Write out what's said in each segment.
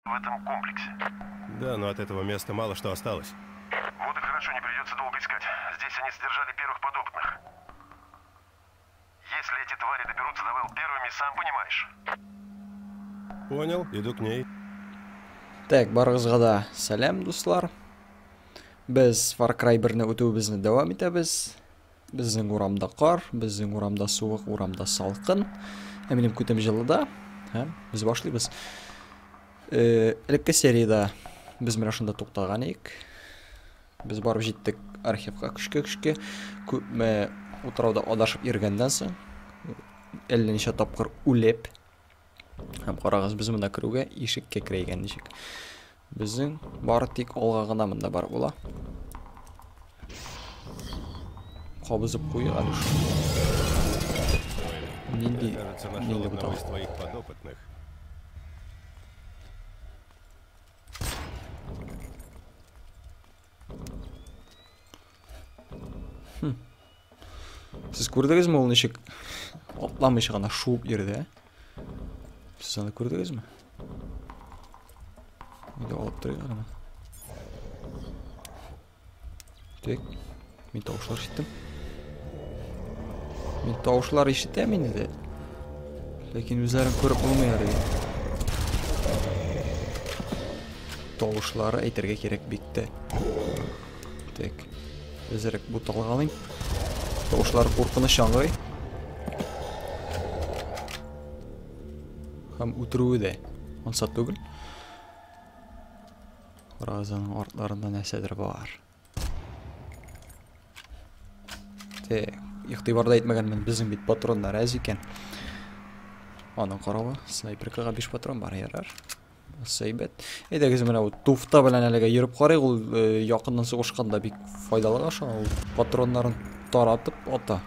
В этом комплексе. Да, но от этого места мало что осталось. Вот и хорошо, не придется долго искать. Здесь они содержали первых подопытных. Если эти твари доберутся до Вэл первыми, сам понимаешь. Понял, иду к ней. Так, барыгызга да сәлам, дуслар. Без Far Cry 1-не үтүебезне дәвам итәбез. Безнең урамда кар, безнең урамда суык, урамда салкын. Ә минем күтем җылыда. Һәм без башлыйбыз. Элекке сериядә без менә шунда туктаган идек. Без барып җиттек архивка көчкә-көчкә. Күпме утрауда адашып йөргәннән соң, әллә ничә тапкыр үлеп. Һәм карагыз, без монда керүгә ишеккә керәйгән ничек. Безнең бары тик алга гына монда барып була. Кабызып куйык әле шуны. Нинди, Я, кажется, нашел нинди одного бутал? из твоих подопытных. Сез күрдегезме ул ничек атламыйча гына шуып йөрде, ә? Сез аны күрдегезме? Өйдә алып торыйк әле моны. Так, мин тавышлар ишеттем. Мин тавышлар ишетәм инде. Ләкин үзләрен күреп булмый әле. Тавышлары әйтергә кирәк бик тә. Так, әзерәк буталга алыйм. Тавышлар куркыныч яңгырый. Һәм үтерүе дә ансат түгел. Разаның артларында нәрсәдер бар. Так, игътибар да итмәгәнмен, безнең бит патроннар әз икән. Аның каравы, снайперкага 5 патрон бар, ярар. Әйбәт. Әйдәгез, менә бу туфта белән әлегә йөреп карыйк, ул якыннан сугышканда бик файдалы аша, ул патроннарын таратып ата.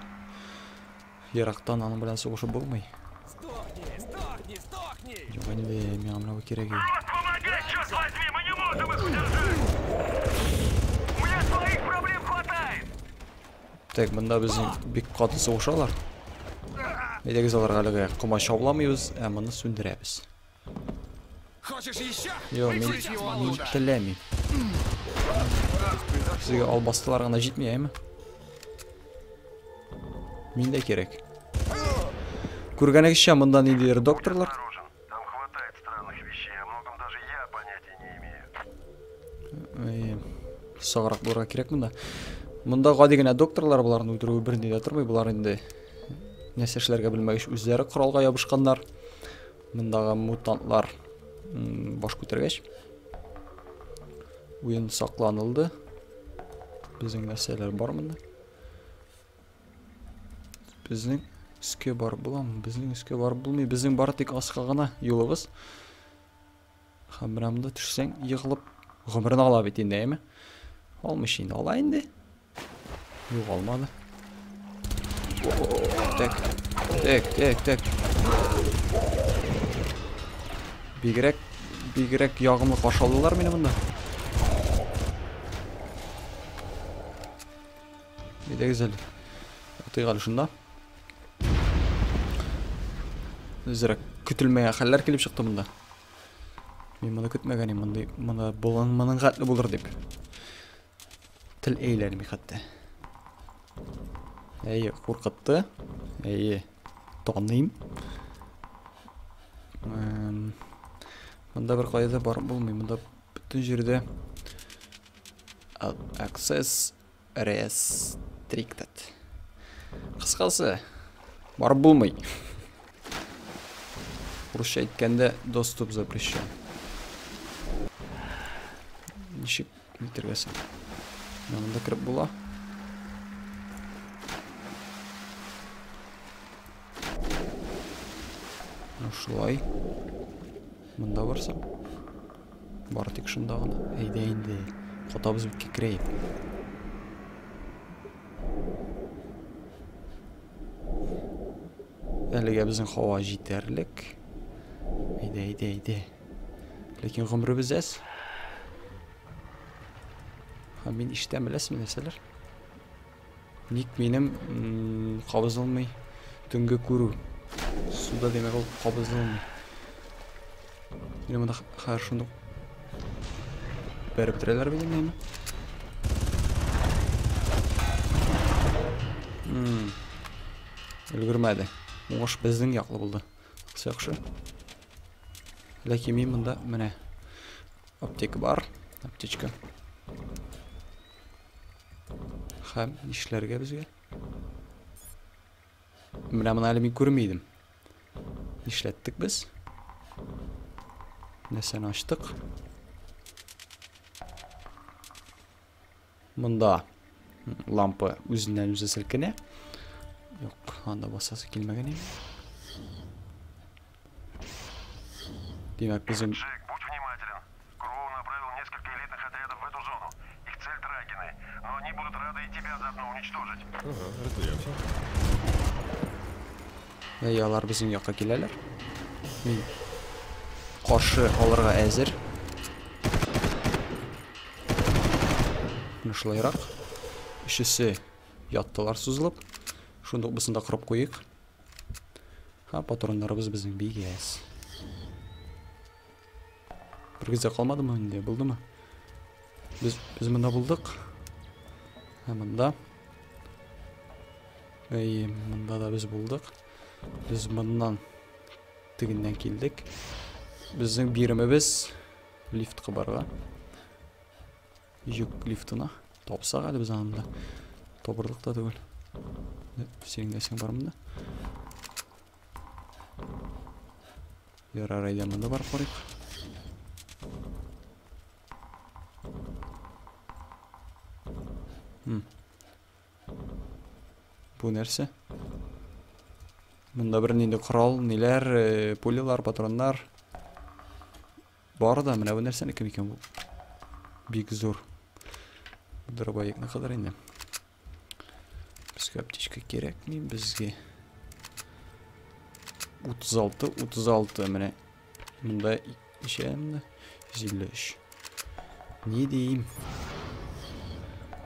Ерактан аның белән сугышып булмый. Сдохни, сдохни, сдохни! Юк инде, миңа менә бу кирәк юк. Рот, помогай, черт возьми, мы не можем их удержать! У меня своих проблем хватает! Так, монда безнең бик каты сугышалар. Әйдәгез, аларга әлегә комачауламыйбыз, ә моны сүндерәбез. Хочешь еще? Юк, мин теләмим. Сезгә албастылар гына җитми, әйме? Мин дә кирәк. Күргәнегезчә, монда ниндидер докторлар. Осторожен, там хватает странных вещей, о многом даже я понятия не имею. Саграк булырга кирәк монда. Монда гади генә докторлар, боларны үтерүе берни дә тормый, болар инде нәрсә эшләргә белмәгәч үзләре коралга ябышканнар. Мондагы мутантлар баш күтәргәч, уен сакланылды. Безнең нәрсәләр бар монда? Безнең өскә барып буламы? Безнең өскә барып булмый. Безнең бары тик аска гына юлыбыз. Һәм менә монда төшсәң, егылып гомерен ала бит инде, әйме? Алмыйча инде, ала инде. Юк, алмады. Так, так, так, так. Бигрәк, бигрәк ягымлы каршы алдылар мине монда. Әйдәгез әле. Ятыйк әле шунда. Әзерәк көтелмәгән хәлләр килеп чыкты монда. Мин моны көтмәгән идем, мондый, моны болан моның хәтле булыр дип. Тел әйләнми хәтта. Әйе, куркытты. Әйе, таныйм. Монда бер кайда да барып булмый. Монда бөтен җирдә access restricted. Кыскасы, барып булмый. Русча әйткәндә, доступ запрещен. Ничек нитергә соң? Менә монда кереп була. Менә шулай. Монда барсам, бары тик шунда гына. Әйдә инде, катабыз бит кикрәеп. Әлегә безнең һава җитәрлек. Әйдә, әйдә, әйдә. Ләкин гомеребез әз. Һәм мин ишетәм, беләсезме нәрсәләр? Ник минем кабызылмый төнге күрү? Суда димәк ул кабызылмый. Мине монда хәзер шундук бәреп бетерәләр бит инде. Өлгермәде. Уңыш безнең яклы булды. Яхшы. Ләкин мин монда менә аптека бар, аптечка. Һәм нишләргә безгә? Менә моны әле мин күрми идем. Нишләттек без? Нәрсәне ачтык? Монда лампа үзеннән үзе селкенә. Юк, анда басасы килмәгән инде. Димәк, безнең Джек, будь внимателен. Кроу направил несколько элитных отрядов в эту зону. Их цель Драгины, но они будут рады и тебя заодно уничтожить. Ага, разберемся. Әй, алар безнең якка киләләр. Мин каршы алырга әзер. Менә шулайрак. Өчесе яттылар сузылып. Шундук бусын да кырып куйык. Ха, патроннарыбыз безнең бик әз. Бер генә калмадымы инде, булдымы? Без монда булдык. Һәм монда. Әй, монда да без булдык. Без моннан тегеннән килдек. Безнең биремебез лифтка барырга. Йөк лифтына. Тапсак әле без аны монда. Табырлык та түгел. Синең нәрсәң бар монда? Ярар, әйдә монда барып карыйк. Бу нәрсә? Монда бер нинди корал, ниләр, пулялар, патроннар. Бар да, менә бу нәрсәнеке микән бу? Бик зур. Дробовикны кадәр инде. Безгә аптечка кирәкми, безгә 36, 36 менә. Монда ничә монда? 153. Ни дим?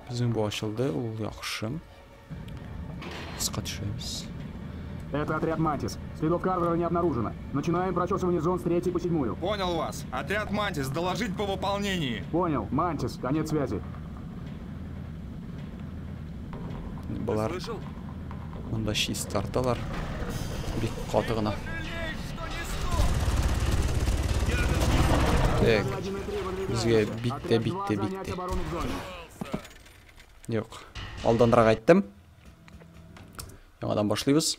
Безнең бу ачылды, ул яхшы. Кыска төшәбез. Это отряд «Мантис». Следов Карвера не обнаружено. Начинаем прочесывание зон с 3 по 7. Понял вас. Отряд «Мантис» доложить по выполнении. Понял. «Мантис». Конец связи. Болар монда чистарталар. Бик каты гына. Так. Безгә бик тә, бик тә, бик тә. Юк. Алданрак әйттем. Яңадан башлыйбыз.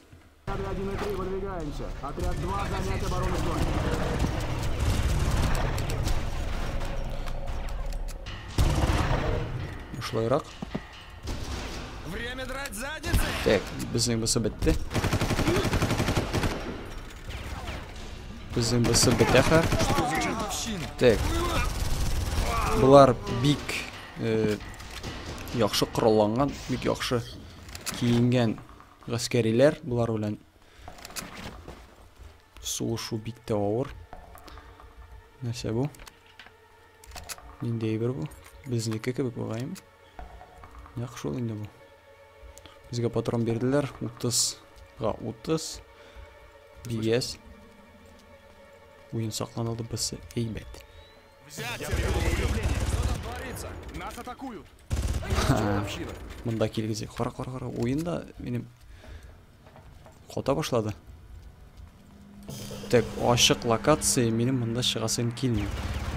Шулайрак. Так, безнең бусы бетте. Безнең бусы бетә хәзер. Так. Болар бик яхшы коралланган, бик яхшы киенгән гаскәриләр. Болар белән сугышу бик тә авыр. Нәрсә бу? Нинди әйбер бу? Безнеке кебек бугаймы? Нәкъ шул инде бу. Безгә патрон бирделәр. 30-га 30. Бигәс. Уен сакланылды, бусы әйбәт. Монда килгезе. Кара, кара, кара. Уен да минем ката башлады. Так, ачык локация, минем монда чыгасым килми.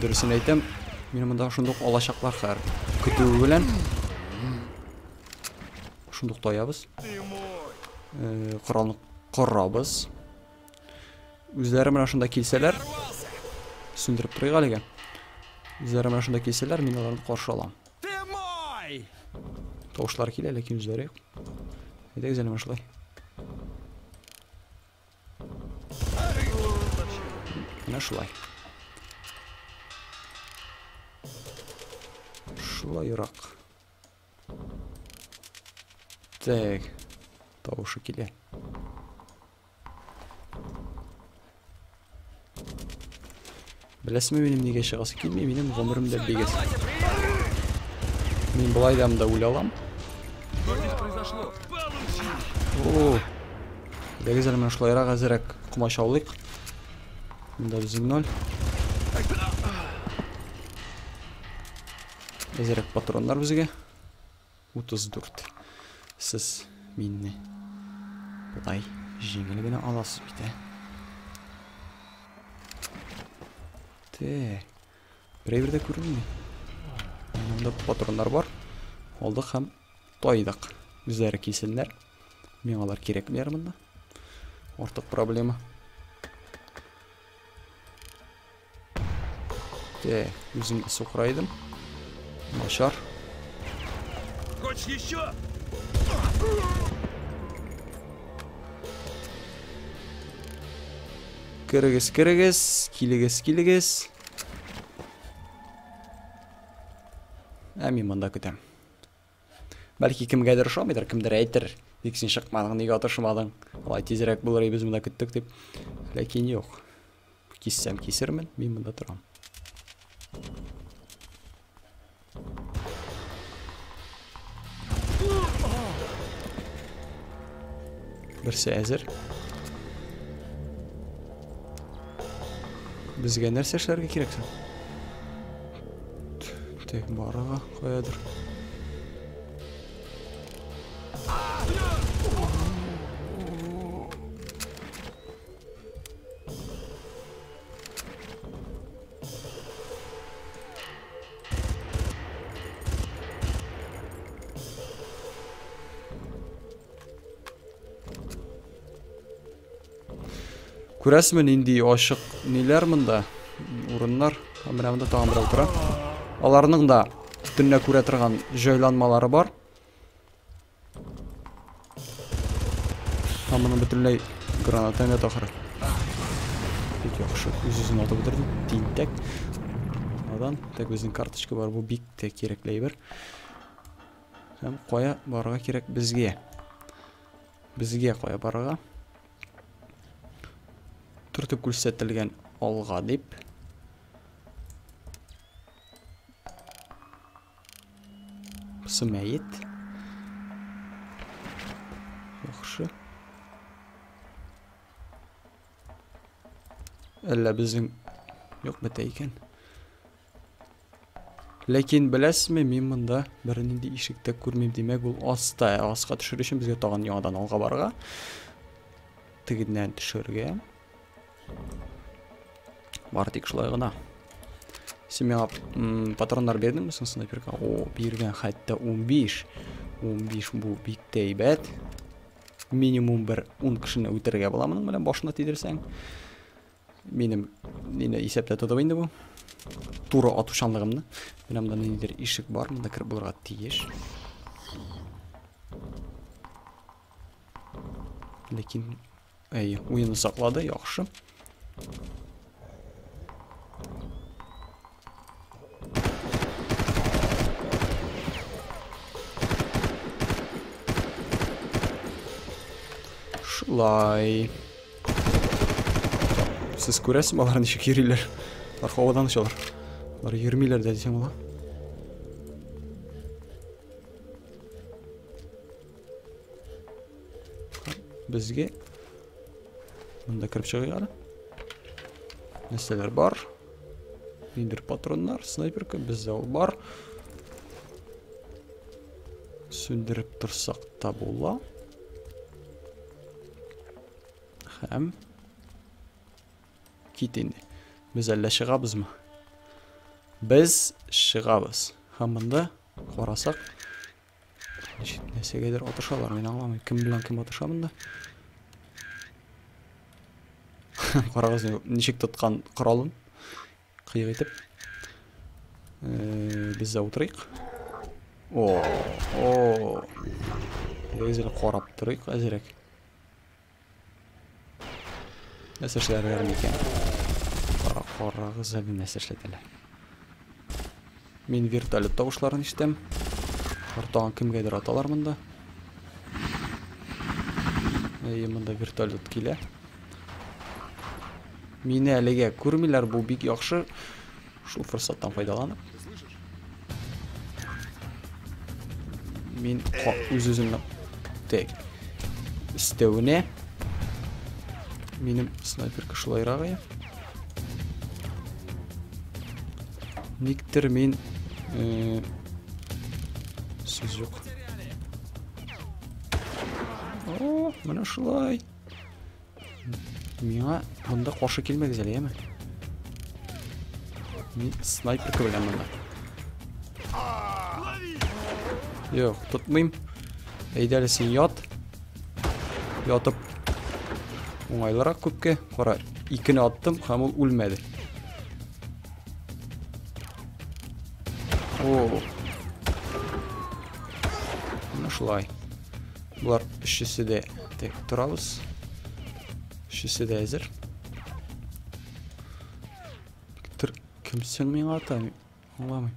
Дөресен әйтәм, мине монда шундук алачаклар хәзер. Көтүе белән шундук таябыз. Коралны корабыз. Үзләре менә шунда килсәләр, сүндереп торыйк әлегә. Үзләре менә шунда килсәләр, мин аларны каршы алам. Тавышлар килә, ләкин үзләре юк. Әйдәгез әле менә шулай. Менә шулай. Шулайрак. Так, тавышы килә. Беләсезме, минем нигә чыгасы килми? Минем гомеремдә бигез. Мин болай да монда үлә алам. О! Әйдәгез әле менә шулайрак әзерәк комачаулыйк. Монда безнең ноль. Әзерәк патроннар безгә. 34. Сез мине болай җиңел генә аласыз бит, ә? Так. Берәй дә күренми. Монда патроннар бар. Алдык һәм тайдык. Үзләре килсеннәр. Миңа алар кирәкмиләр монда. Артык проблема. Так, үзем дә сукырайдым. Начар. Хочешь еще? Керегез, керегез, килегез, килегез. Ә мин монда көтәм. Бәлки кемгәдер ошамыйдыр, кемдер әйтер, ник син чыкмадың, нигә атышмадың? Алай тизрәк булыр иде, без монда көттек дип. Ләкин юк. Киссәм кисермен, мин монда торам. Берсе әзер. Безгә нәрсә эшләргә кирәк соң? Так, барырга каядыр. Күрәсезме, нинди ачык ниләр монда? Урыннар. Менә монда тагын берәү тора. Аларның да төнлә күрә торган җайланмалары бар. Һәм моны бөтенләй гранатомет ахыры. Бик яхшы. Үз-үзен атып бетерде. Тинтәк. Адан так безнең карточка бар. Бу бик тә кирәкле әйбер. Һәм кая барырга кирәк безгә? Безгә кая барырга? Төртеп күрсәтелгән алга дип. Бусы мәет. Яхшы. Әллә безнең юк бетә икән. Ләкин беләсезме, мин монда бернинди ишек тә күрмим. Димәк, ул аста. Аска төшер өчен безгә тагын яңадан алга барырга. Тегеннән төшергә. Бар тик шулай гына. Син миңа патроннар бирдеңме соң снайперка? О, биргән хәтта 15. 15 бу бик тә әйбәт. Минимум бер 10 кешене үтерергә була моның белән башына тидерсәң. Минем мине исәптә тотып инде бу. Туры атучанлыгымны. Менә монда ниндидер ишек бар, монда кереп булырга тиеш. Ләкин әй, уенны саклады, яхшы. Шулай. Сез күрәсезме, алар ничек йөриләр? Алар һавадан очалар. Алар йөрмиләр дә дисәң була. Безгә монда кереп чыгыйк әле. Нәрсәләр бар? Ниндидер патроннар, снайперка, бездә ул бар. Сүндереп торсак та була. Һәм кит инде. Без әллә чыгабызмы? Без чыгабыз. Һәм монда карасак, ничек нәрсәгәдер атышалар, мин аңламыйм. Кем белән кем атыша монда? Карагыз, ничек тоткан коралын. Кыек итеп. Без дә утырыйк. О, о. Без әле карап торыйк әзерәк. Нәрсә эшләрләр микән? Карагыз әле нәрсә эшләтәләр. Мин вертолет тавышларын ишетәм. Тагын кемгәдер аталар монда. Әйе, монда вертолет килә. Мине әлегә күрмиләр, бу бик яхшы. Шул форсаттан файдаланып. Мин үз-үземне тек өстәвенә минем снайперка шулайрак. Никтер мин сүз юк. О, менә шулай. Миңа монда каршы килмәгез әле, яме. Мин снайперка белән монда. Юк, тотмыйм. Әйдә әле син ят. Ятып уңайлырак күпкә. Кара, икене аттым һәм ул үлмәде. О. Менә шулай. Болар өчесе дә тек торабыз. Өчесе дә әзер. Тор, кемсең миңа ата? Аңламыйм.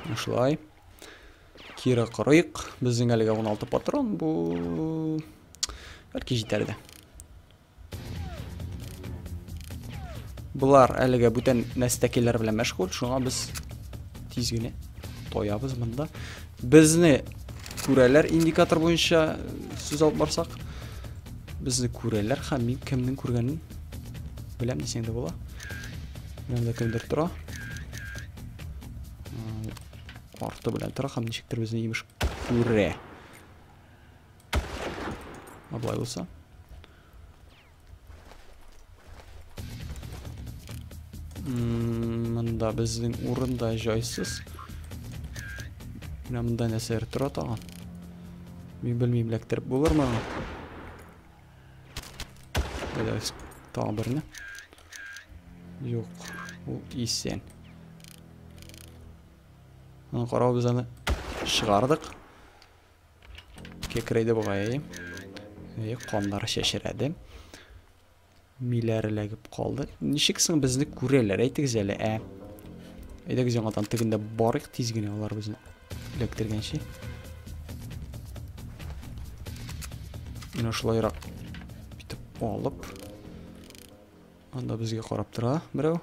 Менә шулай. Кире корыйк. Безнең әлегә 16 патрон. Бу бәлки җитәр дә. Болар әлегә бүтән нәстәкиләр белән мәшгуль, шуңа без тиз генә тоябыз монда. Безне күрәләр индикатор буенча сүз алып барсак. Безне күрәләр һәм мин кемнең күргәнен беләм дисәң дә була. Монда кемдер тора. Арты белән тора һәм ничектер безне имеш күрә. Болай булса. Монда безнең урында җайсыз. Менә монда нәрсәләр тора тагын. Мин белмим, эләктереп булырмы аны? Әйдәгез, тагын берне. Юк, ул исән. Аны карау без аны чыгардык. Кекрәйде бугай. Әй, каннары чәчрәде. Миләр эләгеп калды. Ничек соң безне күрәләр, әйтегез әле, ә? Әйдәгез яңадан тегендә барыйк тиз генә, алар безне эләктергәнче. Менә шулайрак итеп алып. Анда безгә карап тора берәү.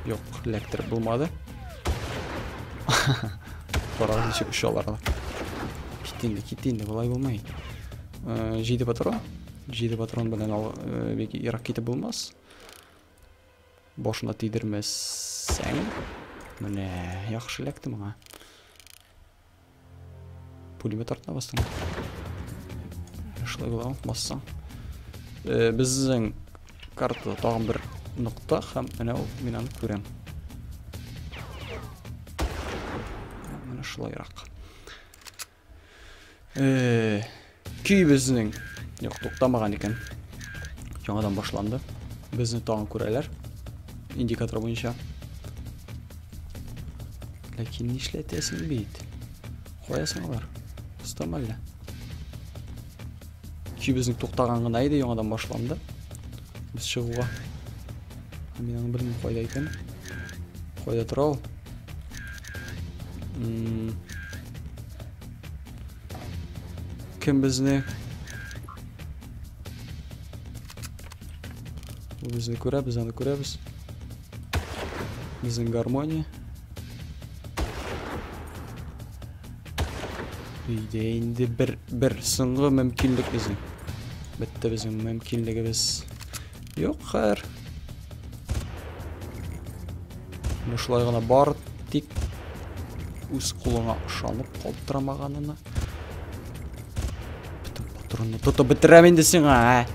Юк, эләктереп булмады. Карагыз ничек очалар алар. Кит инде, кит инде, болай булмый. 7 патрон. 7 патрон белән ал, бик ерак китеп булмас. Башына тидермәсәң. Менә, яхшы эләкте моңа. Пулемет артына бастың. Шулай була, бассаң. Безнең картада тагын бер нокта һәм менә ул, мин аны күрәм. Менә шулайрак. Көй безнең юк, туктамаган икән. Яңадан башланды. Безне тагын күрәләр. Индикатор буенча. Ләкин нишләтәсең бит? Каясың алар? Постамы әллә? Көй безнең туктаган гына иде, яңадан башланды. Без чыгуга. Мин аны белмим кайда икән. Кайда тора ул? Кем безне? Ул безне күрә, без аны күрәбез. Безнең гармония. Өйдә инде бер соңгы мөмкинлек безнең. Бетте безнең мөмкинлегебез. Юк, хәер. Менә шулай гына бар, тик үз кулыңа ышанып калтырамаганына. Бөтен патронны тотып бетерәм инде сиңа, ә?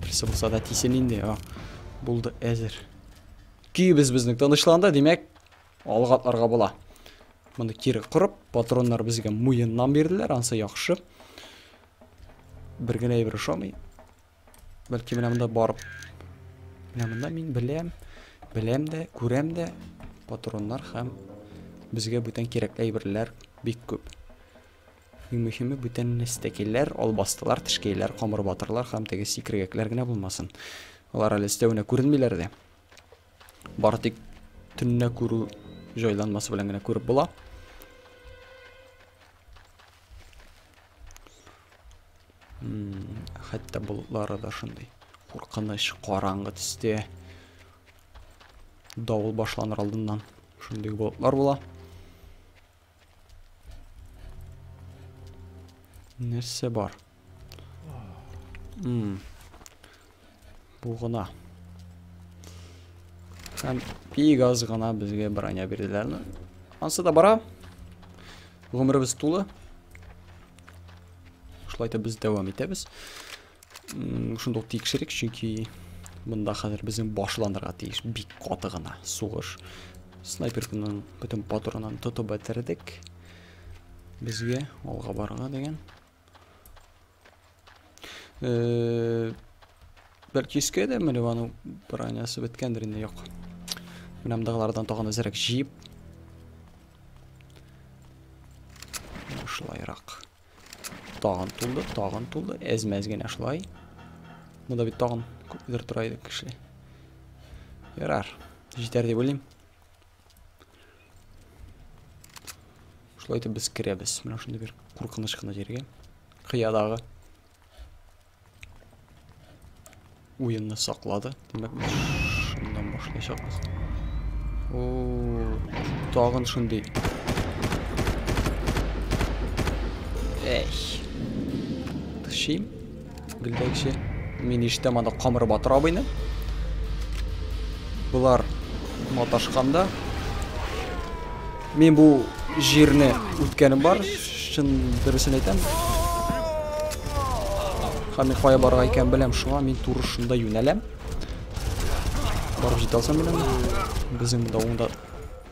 Берсе булса да тисен инде, а. Булды, әзер. Көебез безнең тынычланды, димәк, алга атларга була. Моны кире корып, патроннар безгә муеннан бирделәр, ансы яхшы. Бер генә әйбер ошамый. Бәлки менә монда барып, менә монда мин беләм, беләм дә, күрәм дә патроннар һәм безгә бүтән кирәкле әйберләр бик күп. Иң мөһиме бүтән нәстәкәйләр, албастылар, тешкәйләр, камыр батырлар һәм теге сикергәкләр генә булмасын. Алар әле өстәвенә күренмиләр дә. Бары тик төнлә күрү җайланмасы белән генә күреп була. Хәтта болытлары да шундый куркыныч, караңгы төстә. Давыл башланыр алдыннан шундый болытлар була. Нәрсә бар? Бу гына. Һәм бик аз гына безгә броня бирделәр. Ансы да бара. Гомеребез тулы. Шулай итеп без дәвам итәбез. Шунда ук тикшерик, чөнки монда хәзер безнең башланырга тиеш бик каты гына сугыш. Снайперканың бөтен патронын тотып бетердек. Безгә алга барырга дигән. Бәлки өскә дә менеп аның бронясы беткәндер инде, юк. Менә мондагылардан тагын әзрәк җыеп. Шулайрак. Тагын тулды, тагын тулды. Әз-мәз генә шулай. Монда бит тагын күпмедер тора иде кеше. Ярар, җитәр дип уйлыйм. Шулай итеп без керәбез. Менә шундый бер куркыныч кына җиргә. Кыядагы уенны саклады. Димәк, без шуннан башлаячакбыз. О, тагын шундый. Эй. Тышыйм. Гөлдәгече. Мин ишетәм анда Камыр батыр абыйны. Болар маташканда. Мин бу җирне үткәнем бар, чын дөресен әйтәм. Һәм мин кая барырга икәнен беләм, шуңа мин туры шунда юнәләм. Барып җитә алсам беләм. Безнең монда уңда,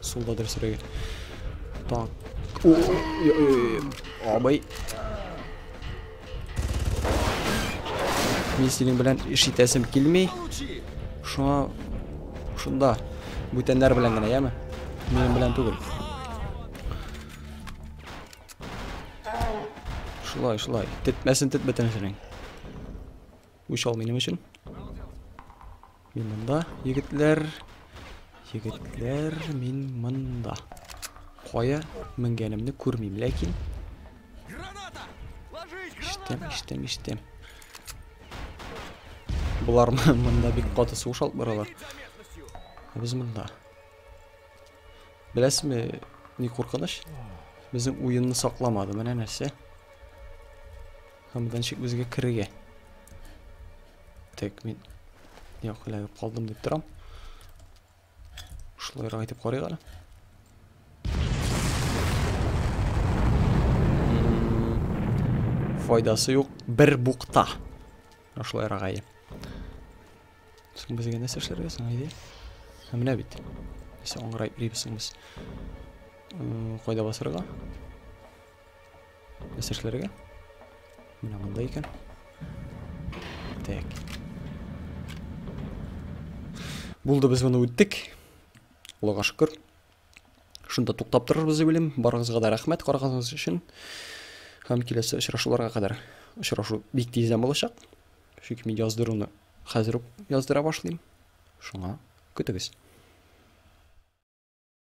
сулда дөресрәге. Так. О, абый. Мин синең белән эш итәсем килми. Шуңа шунда бүтәннәр белән генә, яме? Минем белән түгел. Шулай, шулай. Тетмәсен тет бөтен синең. Үч ал минем өчен. Мин монда, егетләр. Егетләр, мин монда. Кая менгәнемне күрмим, ләкин. Ишетәм, ишетәм, ишетәм. Болар монда бик каты сугыш алып баралар. Ә без монда. Беләсезме, ни куркыныч? Безнең уенны сакламады, менә нәрсә. Һәм монда ничек безгә керергә? Так, мин юк, эләгеп калдым дип торам. Шулайрак итеп карыйк әле. Файдасы юк, бер букта. Шулайрак әйе. Соң безгә нәрсә эшләргә соң, әйдә? Ә менә бит. Нәрсә аңгырайып йөрибез соң без? Кайда басырга? Нәрсә эшләргә? Менә монда икән. Так. Булды, без моны үттек. Аллага шөкер. Шунда туктап торырбыз дип уйлыйм. Барыгызга да рәхмәт караганыгыз өчен. Һәм киләсе очрашуларга кадәр. Очрашу бик тиздән булачак. Чөнки мин яздыруны хәзер үк яздыра башлыйм. Шуңа көтегез.